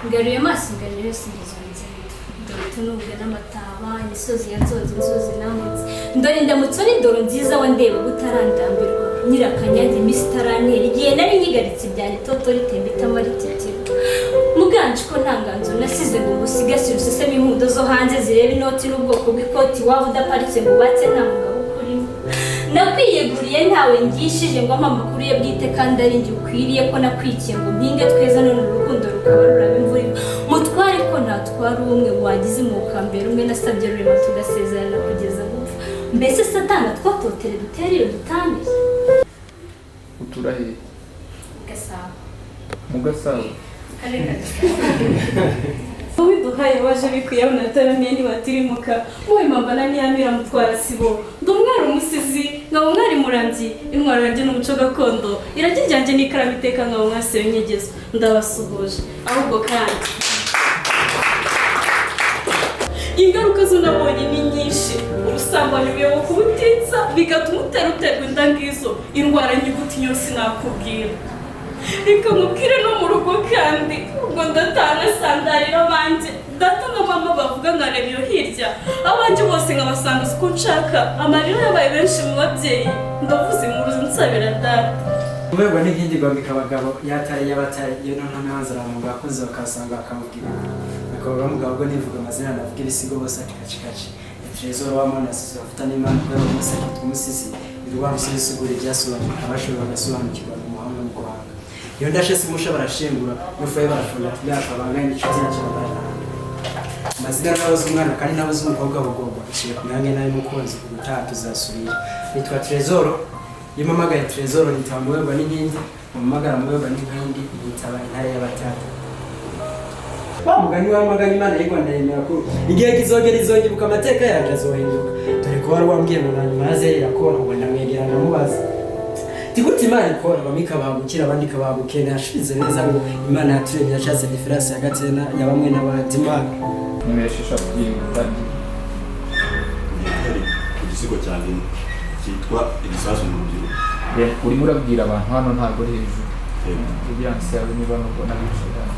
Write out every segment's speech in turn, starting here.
Ngaruye amaso inganiro yose ngeze urugendo. Dore utunubwe n'amataba, imisozi yanzonze, inzuzi nambutse. Ndore indamutso n'indoro nziza wa ndeba butarandambirwa. Nyirakanyange iminsi itarantera igihe nari nyigaritse ibyana itoto ritemba itama rititira. Muganje ko nta nganzo nasize ngo ngusigasire useseme inkundo zo hanze zireba inoti n'ubwoko bw'ikoti waba udaparitse ngo ubatse nta mugabo ukurimo. Nakwiyeguriye ntawe ngishije ngo ampe amakuru ye bwite kandi ari njye ukwiriye ko nakwikiye ngo mpinge tweza none urukundo rukaba ruraba imvura igwa. Mutware ko ntatwara umwe wagize umukambere umwe nasabye Rurema tugasezerana kugeza gupfa. Mbese Satani atwototere dutere iyo dutane? Utura hehe? Gasabo. Mu Gasabo. Karere ka Gasabo. Uwiduhaye waje bikwiye unataramiye ntibatirimuka muwe mambana ntiyamira mutwara sibo. Ndi umwari umusizi nkaba umwari muramyi, intwaro yanjye ni umuco gakondo, iragi ryanjye ni ikaramu iteka, nkaba umwasi w'inyegezo. Ndabasuhuje. Ahubwo kandi ingaruka zo nabonye ni nyinshi. Ubusambanyi buyoboka ubutitsa, bigatuma utera uterwa inda ngizo indwara nyuguti yose nakubwira. Reka mubwire no mu rugo kandi ubwo ndatana sandarira abanjye data na mama bavuga nkareba iyo hirya, abanjye bose nkabasanga uko nshaka. Amarira yabaye benshi mu babyeyi, ndavuze inkuru nsabira data. Urwego n'inkingi rwambika abagabo yatari y'abatari iyo noneho ntanzara mu bakunzi bakasanga bakamubwira bakaba bamugabo ubwo nivuga amazina navuga ibisigo bose ati kaci kaci Trezor wa mwana asize afata n'Imana kubera umunsi akitwa umusizi rwa musozi usigura ibyasobanuye abashoboye bagasobanukirwa mu muhanga mu guhanga. Iyo ndashe simusha barashengura n'ufuye barafunda tumyaka banganye n'inshuti yacu babarana amazina n'abazi umwana kandi n'abazi umukobwa bugogwa iciye ku myanya n'ay'umukunzi ubutaha tuzasubira. Nitwa Trezor. Iyo mpamagaye Trezor nitaba Muwegwa n'Inkindi, mpamagara Muwegwa n'Inkindi nitaba Intare y'Abatata. Wa mugani wamagana Imana y'u Rwanda yemera ko igihe kizogera izongibuka amateka yanjye azohinduka, dore ko wari wambwiye ngo na nyuma ya zeri irakora. Ubu ndamwegera ndamubaza ati: "Gute Imana ikora bamwe ikabahagukira abandi ikabahagukena?" Yashize neza ngo Imana yaturemye yashatse différence hagati ya bamwe n'abandi. Imana Nimero 6 kugira ngo utangire. Ngiye guhera ku gisigo cyanjye cyitwa "Igisasu mu Rubyiruko". Urimo urabwira abantu hano, ntabwo ari hejuru. Yego. Audience yawe niba nubona bicaye hano.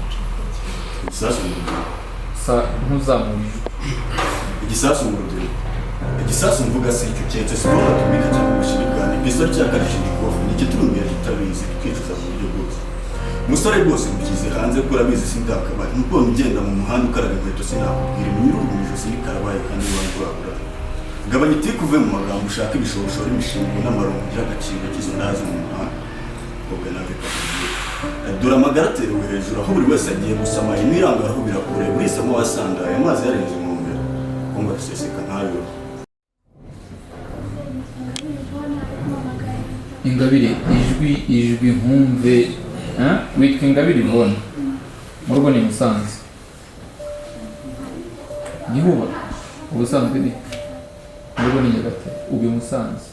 Igisasu mu rubyiruko. Sa ntuzamura ijwi. Igisasu mu rubyiruko. Igisasu mvuga si icyo uketse, siporo atumika cyangwa ubushirika, ni pistori cyangwa karishindikofu, ni ikiturumbiye tutabizi tukicuza mu buryo bwose. Umusore rwose ubyize hanze ko urabizi sindakabaye nukubona ugenda mu muhanda ukaraba inkweto, sinakubwira iminyururu mu ijosi n'ikarabaye kandi iwanjye wabura. Gabanya itiku uve mu magambo ushaka ibishoboshoro imishinga n'amarongo ugira agaciro k'izo ndazi mu muhanda. Ubwo nawe kakubwira, dore amagara aterewe hejuru aho buri wese agiye gusama imirangara aho birakure burisamo wasandaye amazi yarenze inkombe kumva ruseseka ntayo. Ingabire, ijwi ijwi nkumve, eh? Witwa Ingabire Ivone, mu rugo ni i Musanze, niho uba ubusanzwe, ni mu rugo ni Nyagatare, uba i Musanze.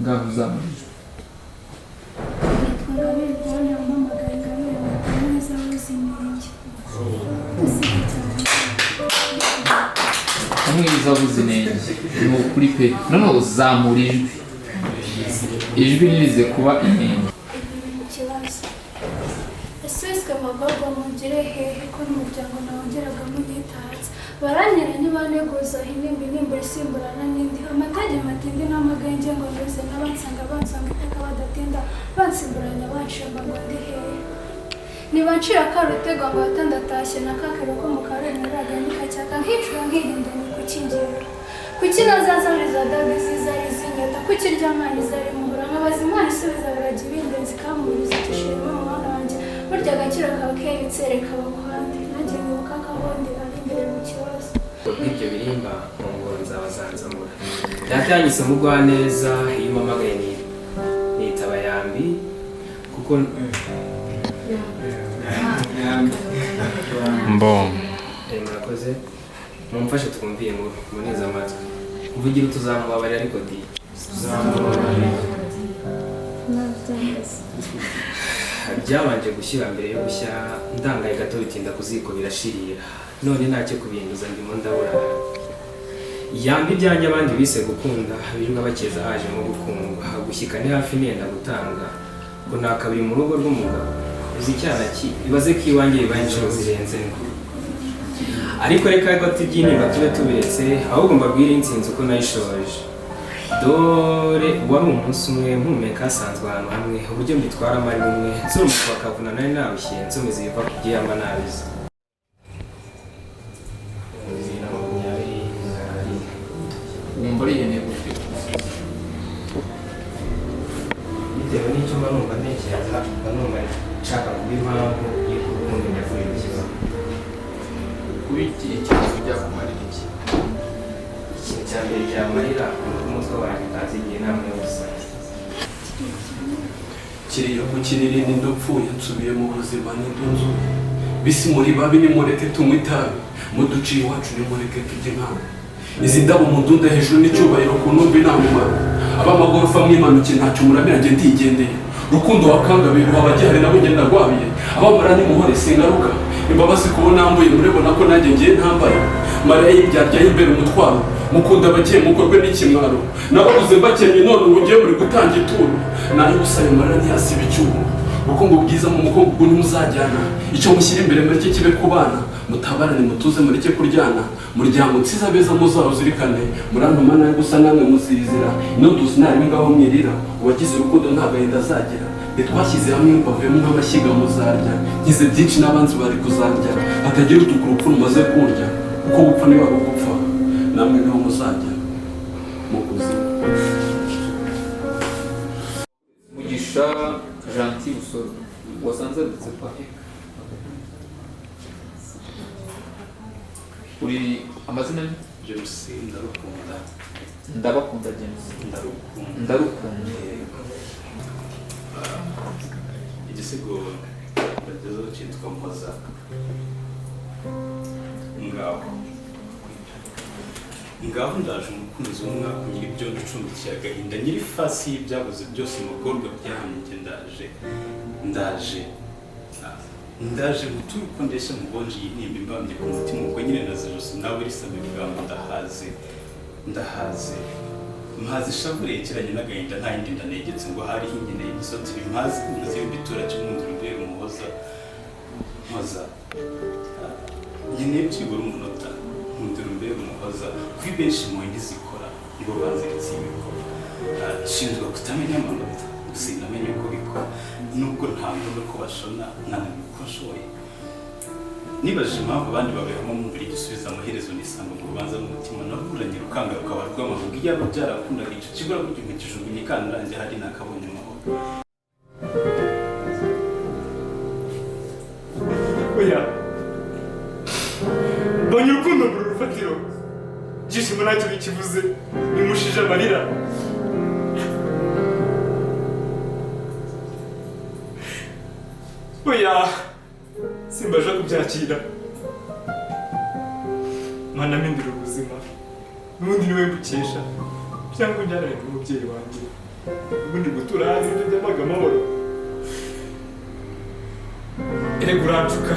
Ngaho uzamura ijwi. Nitwa Ingabire Yvonne, wampamagaye Ingabire neza w'ubuziranenge. Ndaseka cyane. Umwiza abuze inenge, ni ukuri pe. Noneho uzamura ijwi, ijwi ntirize kuba inenge. Ikibazo ese wiswe amagorwa mugire hehe ko n'umuryango nawongeragamo unyitatse? Baranyera ntibaneguza intimba inimbura isimburana n'indi amatage matindi n'amagenge ngo nduze n'abansanga bansanga iteka badatinda bansimburanya banshimba ngo ndi hehe? Nibancira akarutego ngo batandatashye na kakero ko mu karemera nikacyaka nkicura nkirinda ni kukingira kuki nazazariza dabizi zari zinyota kuki ryamana zari muhura nkabaza Imana isubiza birajya ibindenzi ikampuriza iti: "Shima mwana wanjye, burya agaciro kawe keyutse reka baguhande." Nanjye nkibuka ko aho ndi ari imbere mu kibazo. Bw'ibyo birimba nkongoro nzabazanzamura. Data yanyise mugwaneza, iyo umpamagaye nitaba yambi kuko Yambi. Mbom. Murakoze, mumfashe twumviye ngo muneze amatwi mvugira utuzamubabarira ariko di Nabyumvise. Byabanje gushyira mbere yo gushya, ndangaye gato bitinda ku ziko birashirira, none ntacyo kubinduza ndimo ndabura yamba ibyanjye abandi bise gukunda birirwa bakeza hajemo gukundwa gushyika ni hafi nenda gutanga ngo nta kabiri mu rugo rw'umugabo. Uzi icyana ki ibaze ko iwanjye bibaye inshuro zirenze ndwi. Ariko reka gato iby'intimba tube tubiretse, ahubwo mbabwire insinzi uko nayishoje. Dore wari umunsi umwe mpumeka hasanzwe ahantu hamwe, uburyo mbitwaramo ari bumwe, nsura bakavuna nari narushye, nsumiza ibiva ku byiyama nabize. 2024. Wumva ari ihene ufite ku musozi? Bitewe n'icyo mba numva ntekereza, mba numva nshaka kuba impamvu y'uko urukundo nyakuri rukibaho. Kuba iki ikibazo byakumarira iki? Ikintu cya mbere cyamarira ni uko umutwe wanjye utazi igihe inama y'ubusa. Kiriya ku kiriri ndupfuye nsubiye mu buzima n'indunzu bisi muri babi, nimureke tunywe itabi muduciye iwacu, nimureke tujye inama. Izi ndabo mundunda hejuru n'icyubahiro ku ntumbi nta mumaro. Ab'amagorofa mwimanukiye ntacyo muramira, njye ndigendeye. Rukundo wakangabiye ruha abagihari nabo ngenda rwabiye. Abamara nimuhore singaruka imbabazi kubo nambuye, murebona ko nanjye ngiye ntambaye. Mariya yibyarya y'imbere umutwaro mukunda abagiye mukorwe n'ikimwaro. Nababuze mbakennye none ubu ngiye muri gutanga ituro nayo ubusabe. Mariya ntiyasiba icyuho. Ubukungu bwiza mu mukungugu ntimuzajyana. Icyo mushyira imbere mureke kibe ku bana, mutabarane mutuze mureke kuryana. Muryango nsiza beza muzawuzirikane. Murantuma nawe gusa namwe muzizira ino duzi ntarimo ngaho mwirira. Uwagize urukundo nta gahinda azagira. Ntitwashyize hamwe mbavemo nk'amashyiga muzarya. Nkize byinshi n'abanzi bari kuzarya. Hatagira utuka urupfu rumaze kundya, kuko gupfa niba ari ugupfa namwe niho muzajya mu kuzimu. Mugisha Gentil Busoro wasanze yanditse pa uri amazina ni? James Ndarukunda. Ndabakunda James. Ndarukunda. Ndarukunda. Yego. Igisigo bagezeho cyitwa Mpoza. Ngaho ngaho ndaje umukunzi w'umwaka, nyiri ibyondo ucumbikiye agahinda, nyiri ifasi y'ibyabuze byose, mugorwa byahamye. Ndaje ndaje ndaje gutura uko ndeshya mubonje iyi ntimba imbambye ku mutima, ubwo nyine na zijosi nawe risaba ibigambo. Ndahaze ndahaze mpaze ishavu rekeranye n'agahinda, nta yindi ndanegetse ngo hariho ingeneye imisotsi bimpaze inkozi y'imbitura cy'umwunduro mbere umuhoza mpoza. Nkeneye byibura umunota nkundira umbere umuhoza kuri benshi mu zikora ngo banziritse imikoro. Nshinzwe kutamenya amanota, sinamenye uko bikora nubwo ntabwo ko bashona nananiwe uko nshoboye. Nibajije impamvu abandi babihamo mwumvira igisubizo, amaherezo nisanga mu rubanza n'umutima naburanye rukanga rukaba rw'amavuga. Iyaba byarakundaga icyo kibura burya nkakijugunya ikandarange hari nakabonye amahoro. Oya, mbonye urukundo mbura urufatiro, ibyishimo ntacyo bikivuze, bimushije amarira. Oya, simbasha kubyakira. Mana mpindura ubuzima, n'ubundi niwe mbukesha cyangwa unjyanane n'umubyeyi wanjye, ubundi gutura hanze ibyo byamaga amahoro. Erega uranshuka,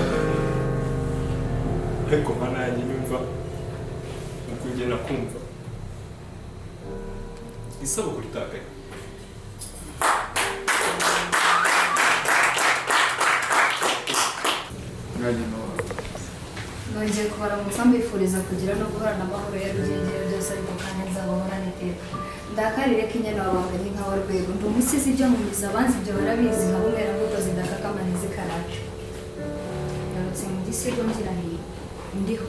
ariko Mana yanjye nyumva nuko ngenda kumva isabukuru itakaye. Mwanya nawe. Nongeye kubaramutsa mbifuriza kugira no guhorana amahoro ya Rugengero byose, ariko kandi nzabahorane iteka. Ndakarire k'inyana wabanganye nka wa rwego, ndi umusizi ibyo mumiza abanzi ibyo barabizi, nka bumera mbuto zidakakamana zikaraca. Ngarutse mu gisigo ngira nti ndiho.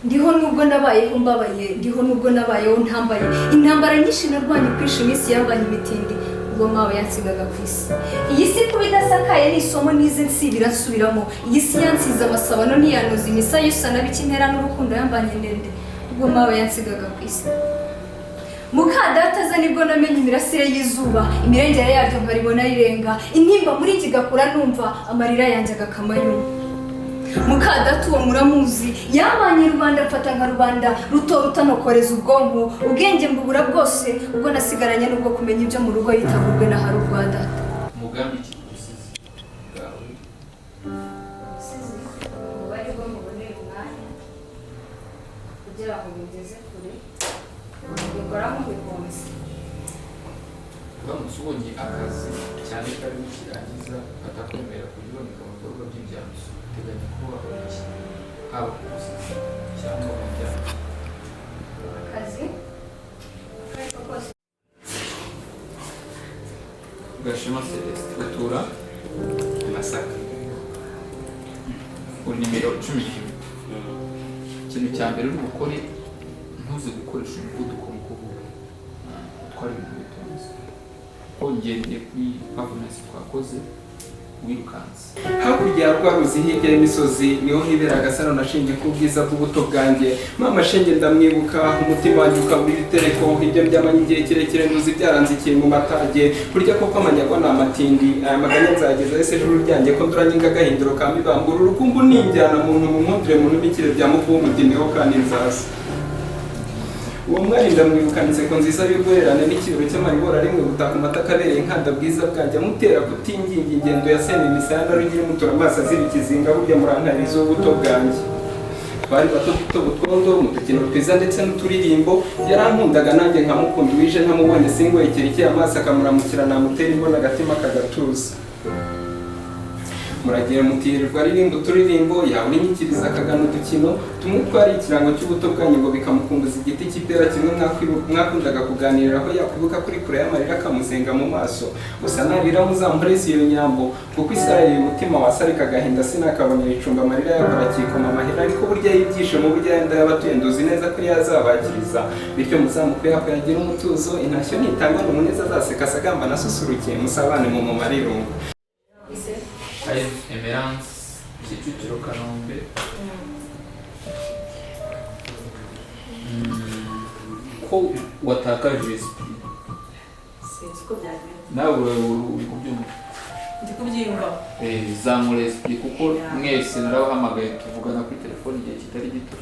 Ndiho nubwo nabayeho mbabaye, ndiho nubwo nabayeho ntambaye. Intambara nyinshi narwanye kwisha iminsi yambanye imitindi, ubwo mawe yansigaga ku isi. Iyi si kuba idasakaye ni isomo nize nsibira nsubiramo. Iyi si yansize amasabano ntiyanoza imisaya usa na bike intera n'urukundo yambanye ndende, ubwo mawe yansigaga ku isi. Muka data aza nibwo namenye imirasire y'izuba, imirengere yaryo nkaribona rirenga, intimba muri njye igakura numva amarira yanjye agakama yuma. Muka data uwo muramuzi, yabanye rubanda mfata nka rubanda ruto rutanokoreza ubwonko, ubwenge mbubura bwose, ubwo nasigaranye n'ubwo kumenya ibyo mu rugo yitahurwe na hari urwa data. Umugambi ki ku busizi bwawe? Ubusizi ubu ari bwo mubonera umwanya kugira ngo bugeze kure, mbikora nk'ubikunze. Uramutse ubonye akazi cyane kari bukirangiza bakakwemera? Uteganya kuba wakora iki, haba ku busizi cyangwa mu byaha? Akazi ariko kose. Gashema Celestin, utura Masaka. Uri nimero 11. Ikintu cya mbere uri bukore, ntuze gukoresha umuvuduko mu kuvuga, utwara ibintu bitonze, kuko ngendeye kuri performance twakoze wirukanse. Hakurya ya rwa ruzi, hirya y'imisozi, niho hibera agasaro nashingiye ku bwiza bw'ubuto bwanjye. Mama shenge ndamwibuka, umutima wanjye ukabura ibitereko. Ibyo byamanye igihe kirekire nduzi byaranzikiye mu matage. Burya koko amanyagwa ni amatindi. Aya maganya nzageza ese juru ryanjye, ko nduranye agahinduro ka mibambura urukumbu ninjyana muntu mu nkundire mu ntumikire bya mukubu mutiniho kandi nzaza. Uwo mwari ndamwibukana inseko nziza y'urwererane n'ikibero cy'amaribora rimwe gutaka amata akabereye inkanda bwiza bwanjye, amutera kutinginga ingendo ya sena imisaya na rugira mutura amaso azira ikizinga. Burya murantariza ubuto bwanjye, twari bato duto butwondo mu dukino twiza ndetse n'uturirimbo. Yarankundaga nanjye nkamukunda, uwije ntamubonye singwekere ikeye amaso akamuramukira, namutera imbona agatima kagatuza. Muragira mutirirwa aririmba uturirimbo, yabura inyikiriza akagana udukino tumwe twari ikirango cy'ubuto bwanyu, ngo bikamukumbuza igiti cy'ipera kimwe mwakundaga kuganiriraho. Yakwibuka kuri kure y'amarira akamuzenga mu maso. Gusa narira muzamurese iyo nyambo, kuko isarariye umutima wasarika agahinda, sinakabonera icumbi amarira yakora akikoma amahera. Ariko burya y'ibyishimo, burya yenda y'abatuye, nduzi neza ko yazabakiriza. Bityo muzamukwe yako yagira umutuzo, intashyo nitangwa n'umuneza azaseka asagamba nasusurukiye, musabane mu mumarirungu. Emerance, Kicukiro, Kanombe. Ko watakaje esprit? Sinzi uko byagenze. Nawe uri kubyumva? Ndi kubyiyumva. Zamura esprit, kuko mwese narabahamagaye tuvugana kuri telefone igihe kitari gito.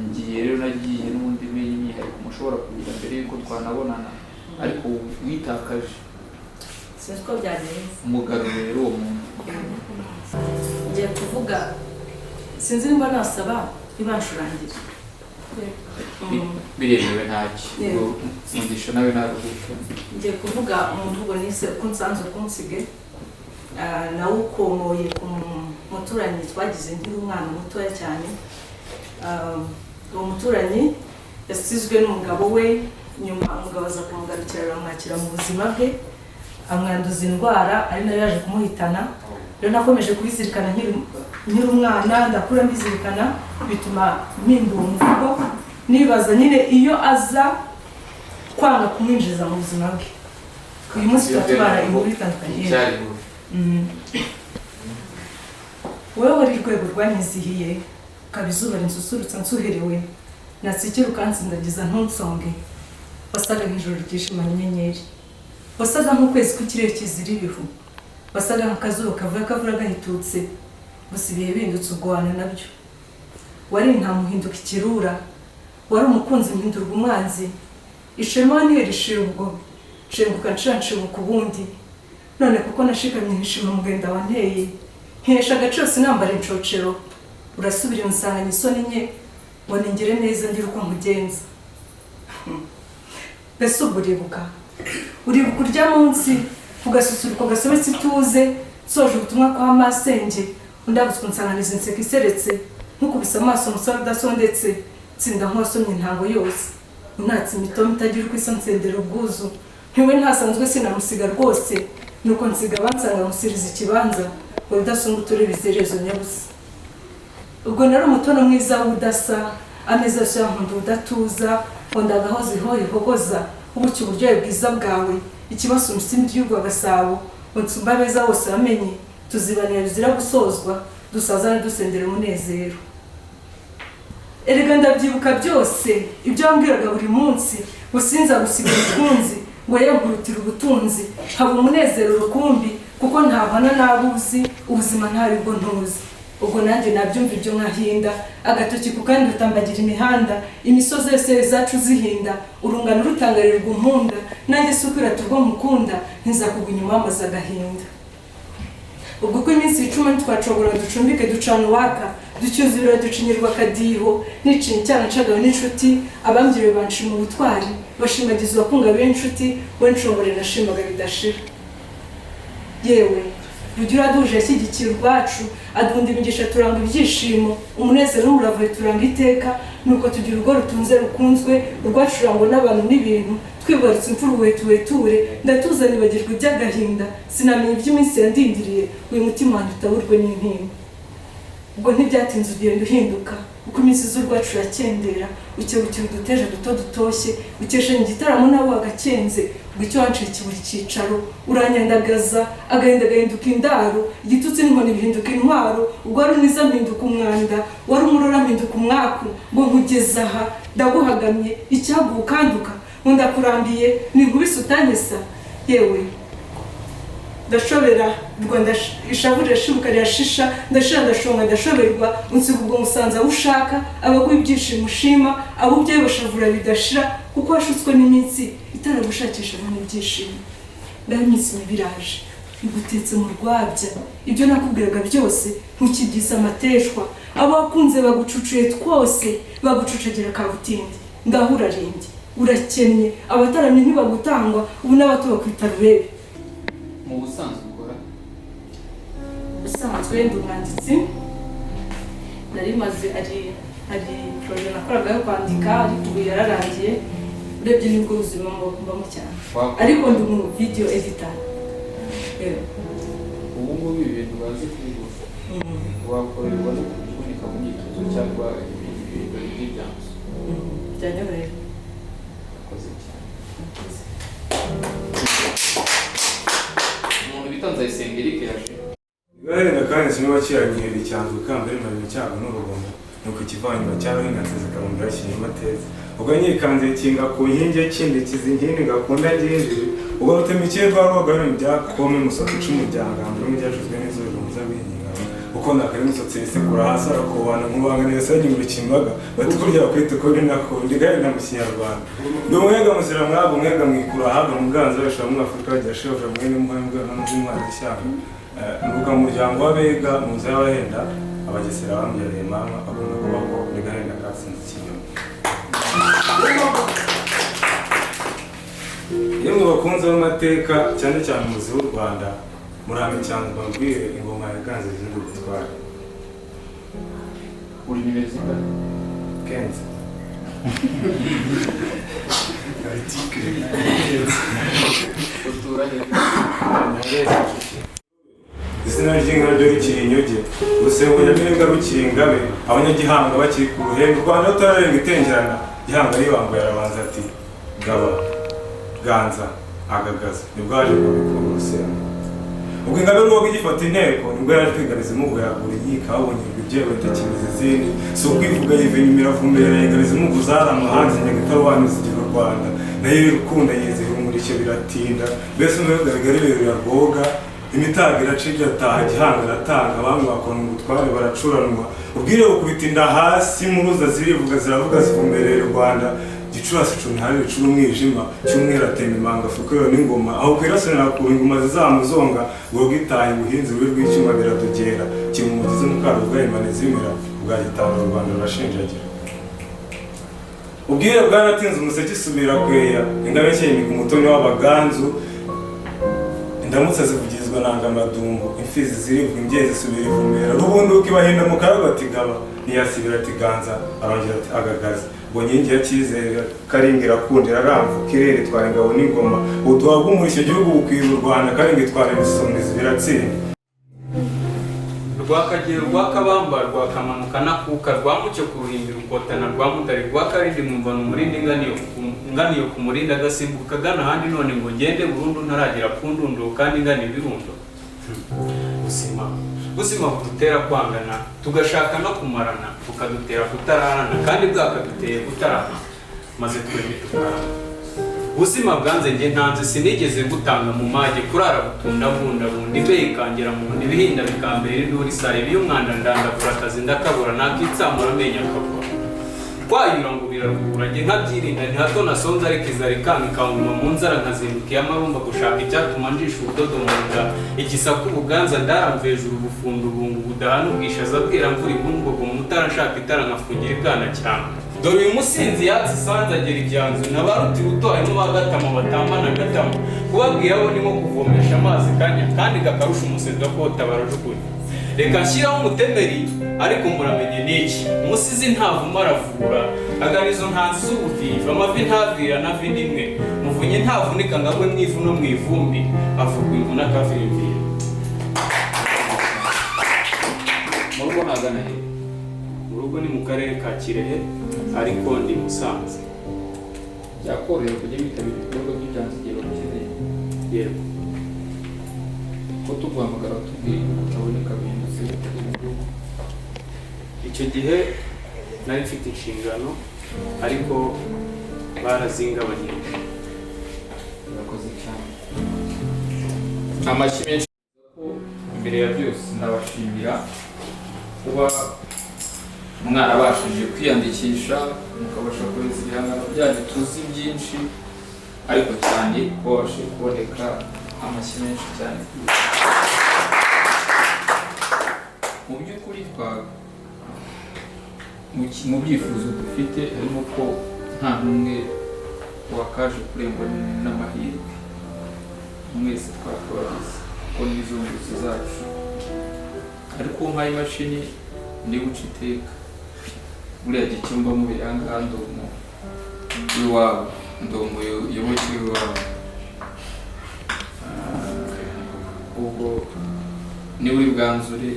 Ngiye rero nagiye n'ubundi menye imyihariko mushobora kugira mbere yuko twanabonana, ariko witakaje. Sinzi uko byagenze. Umugarure rero uwo muntu. Ngiye kuvuga, sinzi niba nasaba ibanshurangira. Biremewe ntacyo. Mugisha nawe naruhuke. Ngiye kuvuga umuvugo nise uko nsanzwe kunsige, nawe ukomoye ku muturanyi twagize nkiri umwana mutoya cyane. Uwo muturanyi yasizwe n'umugabo we, nyuma umugabo aza kumugarukira aramwakira mu buzima bwe, amwanduza indwara ari nayo yaje kumuhitana. Rero nakomeje kubizirikana nkiri umwana, ndakura mbizirikana, bituma mpindura umuvugo, nibaza nyine iyo aza kwanga kumwinjiza mu buzima bwe, uyu munsi tuba tubara inkuru itandukanye. Wowe wari rwego rwanyizihiye, ukaba izuba rinsusurutsa nsuherewe, natsikira ukansindagiza ntunsonge. Wasaga nk'ijoro ryishimana inyenyeri, wasaga nk'ukwezi kw'ikirere kizira ibihu, wasaga nk'akazuba kavuye akavura gahitutse, gusa ibihe bindutse ugwana nabyo. Wari ntamuhinduka ikirura, wari umukunzi mpindurwa umwanzi, ishema ntirishira ubwo, nshenguka nshanshibuka ubundi. None kuko nashikamye nkishima mugenda wanteye, nkesha agaciro sinambara inshocero, urasubira unsanganya isoni nke, ngo ningire neza ngira uko nkugenza. Mbese ubwo uribuka urya munsi ugasusuruko gasobetse ituze, nsoje ubutumwa kwa masenge, undabutswe unsanganiza inseko iseretse, nkukubise amaso umusore udasondetse, nsinda nk'uwasomye intango yose, unatse imitoma itagira uko isa nsendera ubwuzu, ntiwe ntasanzwe sinamusiga rwose, nuko nsiga abansanga musiriza ikibanza, ngo rudasonga uture ibizerezo nyabusa. Ubwo nari umutono mwiza w'udasa, ameza yose yankunda ubudatuza, ngo ndagahoze ihoye ihogoza, ubuki uburyohe bwiza bwawe, ikibazo umusimbi ry'urwa Gasabo, ngo nsumba abeza bose bamenye, tuzibanira bizira gusozwa, dusazane dusendera umunezero. Erega ndabyibuka byose, ibyo wambwiraga buri munsi, ngo sinza gusiga ubutunzi, ngo yengurutire ubutunzi, haba umunezero rukumbi, kuko ntabana n'abuzi, ubuzima ntaribwo ntuzi. Ubwo nanjye nabyumva ibyo nkahinda, agatoki ku kandi rutambagira imihanda, imisozi yose zacu zihinda, urungano rutangarirwa umpunda, nanjye si ukwirata urwo mukunda, ntizakugwa inyuma wamaze agahinda. Ubwo uko iminsi icuma ntitwacogora ducumbike ducana uwaka, ducyuza ibirori ducinyirwa akadiho, niciye icyaha ncagawe n'inshuti, abambyiriwe banshima ubutwari, bashimagiza uwakunga b'inshuti, we nshobore nashimaga bidashira. Yewe Rugira aduje ashyigikiye urwacu, adunda imigisha turanga ibyishimo, umunezero n'umurava turanga iteka, nuko tugira urugo rutunze rukunzwe, urwacu rurangwa n'abantu n'ibintu, twibarutse imfura ubuhetuheture, ndatuza nibagirwa iby'agahinda, sinamenya iby'iminsi yandindiriye, uyu mutima wanjye utaburwe n'intimba. Ubwo ntibyatinze ugenda uhinduka, uko iminsi z'urwacu irakendera, ukebukira uduteja duto dutoshye, ukeshanya igitaramo nawe wagakenze, ubwo icyo wanciye kibura icyicaro, uranyandagaza, agahinda gahinduka indaro, igitutsi n'inkoni bihinduka intwaro, ubwo wari umwiza mpinduka umwanda, wari umurora mpinduka umwaku, ngo nkugeze aha, ndaguhagamye, icyaguha ukanduka, ngo ndakurambiye, ni inkubise utanyesa, yewe ndashobera Rwanda ishavu rirashibuka rirashisha, ndashira ndashonga ndashoberwa, unsiga ubwo musanze aho ushaka, abaguha ibyishimo ushima, abo ubyaye bashavura bidashira, kuko washutswe n'iminsi itaragushakisha nta ibyishimo. Ngaho iminsi mibi iraje, igutetse mu rwabya, ibyo nakubwiraga byose ntukibyise amateshwa, abo wakunze bagucucuye twose, bagucucagira kabutindi, ngaho urarembye, urakennye, abataramye ntibagutangwa, ubu n'abato bakwita rubebe. Mu busanzwe ukora? Ubusanzwe ndi umwanditsi, nari maze ari projet nakoraga yo kwandika, ariko ubu yararangiye, urebye nibwo buzima mbamo cyane, ariko ndi umu video editor. Ubu ngubu ibi bintu bazi kubivuga, wakorerwa no kuboneka mu myitozo cyangwa ibindi birori by'ibyanzu? Byanyorohera. Urakoze cyane. Umuntu bita Nzayisenga Eric yaje. Gahinda kandi sinema kiranyihera icyanzu ikamba rimara icyago n'urugomo, nuko ikivanyuma cyarahingatse zikabumbira kinyamateza. Ubwo nyikanze kinga ku nkingi kindikiza inkindi ngakunda nginjire, ubwo rutemikiye rwa roga byakome musatsi icumu rya ngambure n'ibyacuzwe n'izuba muzabihinga. Uko nakari musatsi yisekura hasi arakobana nkubanga neza nyuma kimbaga bati kurya bakwita ko ni nako ndi gahinda mu Kinyarwanda. Ndi umwega muzira mwabo umwega mwikura ahaga mu bwanza bashira mu Afrika bagira shebuja mwene muhaye mbwana n'umwana ishyamba. Mvuka mu muryango w'Abega mu nzu y'Abahenda, Abagesera bambyariye mama akunda kubaho ndi gahinda katsinze ikinyoma. Yemwe bakunze b'amateka cyane cyane umuzi w'u Rwanda, murame cyane mbabwire ingoma yaganze izindi gutwara. Uri nimero zingahe? Kenzi. Utura he? Izina ry'inka ryo rikiri inyoge, urusengo nyamirenga rukiri ingabe, abanyagihanga bakiri ku ruhembe, u Rwanda rutararenga itengerana, Gihanga yibambuye arabanza ati gaba, ganza, agagaza, nibwo yaje kubikura urusengo. Ubwo ingabe rwoga igifata inteko, nibwo yaje kwigabiza imugu yagura inkiko, abonye ibyo itakimiza izindi, si ukwivuga yiva inyuma iravumbera, yigabiza imugu zari amahanzi, Nyagatare zigira u Rwanda, nayo irukunda yizihira umurishyo biratinda, mbese umuyaga bigari birura rwoga, imitago iraca ibyo ataha, Gihanga aratanga, abami bakona ubutware baracuranwa, ubwire bukubita inda hasi, impuruza zirivuga ziravuga zivumberera u Rwanda, Gicurasi icumi hari bicura umwijima, cyumweru atema imanga afukurewe n'ingoma, aho kwirasanira ku ingoma zizamuzonga, ubwo itaha ubuhinzi ruri rw'icyuma biradugera, kimumugize mukarubwa imana zimira, ubwa gitanga u Rwanda rurashinjagira. Ubwire bwaratinze umuseke isubira kweya, ingabe nshya yimika umutoni w'abaganzu, indamutsa zivugizwa nanga amadumbu, imfizi zirivuga imbyeyi zisubira ivumera, rubunduka ibahinda mu karago ati gaba, ntiyasibira ati ganza, arongera ati agagaza. Ubwo nkingi ya cyizere Karinga irakunda iraramvuka irere itwara ingabo n'ingoma, ubutumwa bw'umurishyo igihugu bukwira u Rwanda, Karinga itwara ibisumizi biratsinda. Rwakagera rwakabamba rwakamanuka nakuka rwamucyo ku ruhimbi rukotana rwa mutare rwa Karindi mwumvana umurindi nganiyo ku murinda agasimbuka gana ahandi none ngo ngende burundu ntaragera ku ndunduro kandi ngana ibirundo. Ubuzima budutera kwangana tugashaka no kumarana bukadutera kutararana kandi bwakaduteye kutarama maze twembi tukarama. Ubuzima bwanze njye ntanze sinigeze gutanga mu mage kurara butunda bunda bundi imbeho ikangera mu nda ibihinda bikambera induru isare y'umwanda ndandavura akazi ndakabura nakitsamura amenyo akabura. Kwayura ngo biraruhura njye nkabyirinda nti hato nasonze ariko inzara ikanga ikanguma mu nzara nkazinduka iy'amarumba gushaka icyatuma njisha ubudodo mu nda igisaku ubuganza ndaramva hejuru ubufundo ubungu budahana ubwishaza bwera mvura ibungogo mu mutara nshaka itara nkafungira ibwana cyane. Dore uyu musinzi yatse isanze agera ibyanzu nabaruti buto harimo ba Gatama batambana Gatama. Kubabwira bo nimo kuvomesha amazi kanya kandi kakarusha umusedo kota barajugunya. Reka nshyiraho umutemeri ariko muramenye niki. Umusizi ntavuma aravura, agana izo ntanzi z'ubuvivi, amavi ntavira na vi nimwe. Muvunye ntavunika ngo agwe mu ivu no mu ivumbi, avurwa imvune akavirimvira. Mu rugo nagana he? Mu rugo ni mu karere ka Kirehe ariko ndi Musanze. Byakorohera kujya witabira ibikorwa by'ibyanzu igihe bagukeneye? Yego. Ko tuguhamagara tubwiye yuko utaboneka bihindutse bite ubu ngubu? Icyo gihe nari mfite inshingano ariko barazingabanyije. Murakoze cyane. Amashyi menshi ko imbere ya byose ndabashimira kuba mwarabashije kwiyandikisha mukabasha kohereza ibihangano byanyu tuzi byinshi ariko cyane kuba babashije kuboneka. Amashyi menshi cyane. Mu by'ukuri mu byifuzo dufite harimo ko nta n'umwe wakaje kurengwa n'amahirwe, mwese twakabagize kuko n'izo nzozi zacu. Ariko uwo mpaye imashini ndi guca iteka buriya gicyumba mubiri aha ngaha ndi w'iwabo, ndi umuyoboke w'iwabo. Ubwo niba uri bwanzure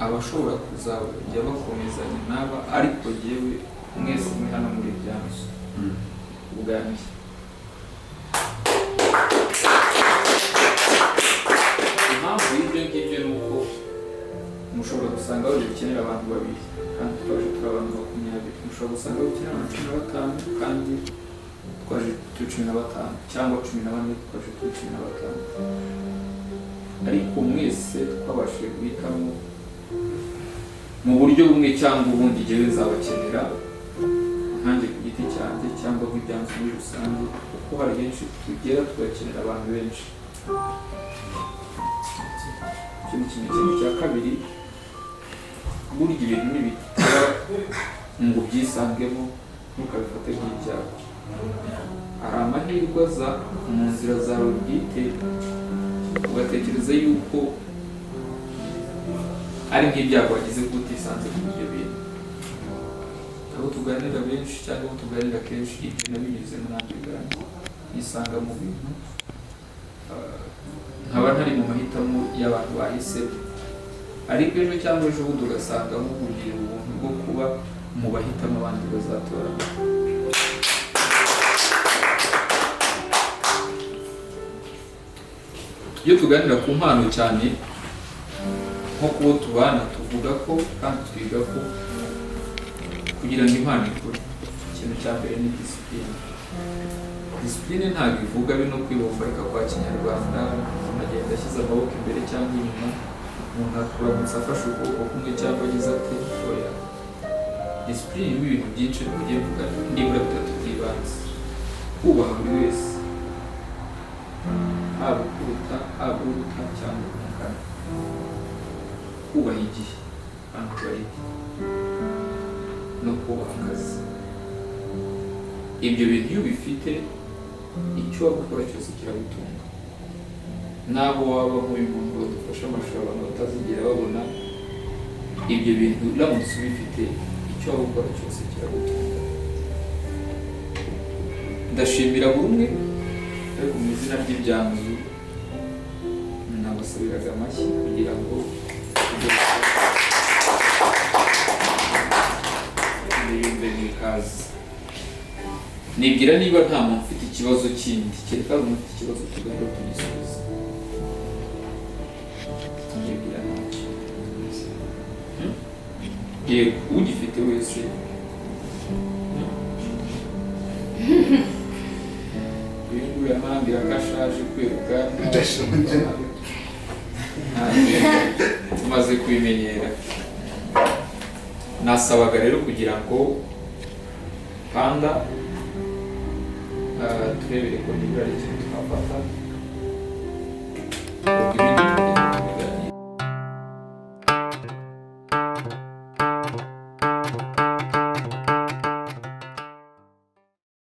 abashobora kuzajya bakomezanya n'aba, ariko jyewe mwese muri hano muri byanzu ubwanjye. Impamvu y'ibyo ngibyo ni uko mushobora gusanga bari bukenera abantu babiri kandi twaje turi abantu 20, mushobora gusanga bari bukenera abantu 15 kandi twaje turi 15 cyangwa 14 twaje turi 15, ariko mwese twabashije guhitamo mu buryo bumwe cyangwa ubundi. Jyewe nzabakenera nkanjye ku giti cyanjye cyangwa nk'ibyanzu muri rusange, kuko hari henshi tugera tugakenera abantu benshi. Ikindi kintu cya kabiri, burya ibintu nibitaba ngo ubyisangemo ntukabifate nk'ibyago. Hari amahirwe aza mu nzira zawe bwite ugatekereza yuko ari nk'ibyago wagize kuko utisanze kuri ibyo bintu. Abo tuganira benshi cyangwa abo tuganira kenshi ibyo nabinyuzemo nanjye ubwanjye nisanga mu bintu nkaba ntari mu mahitamo y'abantu bahisemo, ariko ejo cyangwa ejo bundi ugasanga nk'ubugira ubuntu bwo kuba mu bahitamo abandi bazatora. Iyo tuganira ku mpano cyane nko kubo tubana tuvuga ko kandi twiga ko kugira ngo impano ikure ikintu cya mbere ni disipurine. Disipurine ntabwo ivuga bino kwibombarika kwa kinyarwanda, umuntu agenda ashyize amaboko imbere cyangwa inyuma, umuntu akuramutse afashe ukuboko kumwe cyangwa agize ate, oya. Disipurine irimo ibintu byinshi tugiye kuvuga nibura bitatu by'ibanze: kubaha buri wese, haba ukuruta, haba uruta cyangwa umukara, kubaha igihe punctuality, no kubaha akazi. Ibyo bintu iyo ubifite icyo waba ukora cyose kiragutunga. N'abo waba nk'uyu muntu badufasha amashuri abantu batazigera babona, ibyo bintu uramutse ubifite icyo waba ukora cyose kiragutunga. Ndashimira buri umwe ariko mu izina ry'ibyanzu nabasabiraga amashyi kugira ngo yumve n'ikaze. Nibwira niba nta muntu ufite ikibazo kindi, kereka hari umuntu ufite ikibazo tugahita tugisubiza. Nibwira ntacyo. Yego, ugifite wese. Uyu nguyu arambwira ko ashaje kwiruka. Ndashonje. Tumaze kubimenyera. Nasabaga rero kugira ngo panda turebere ko nibura ari ikintu twafata.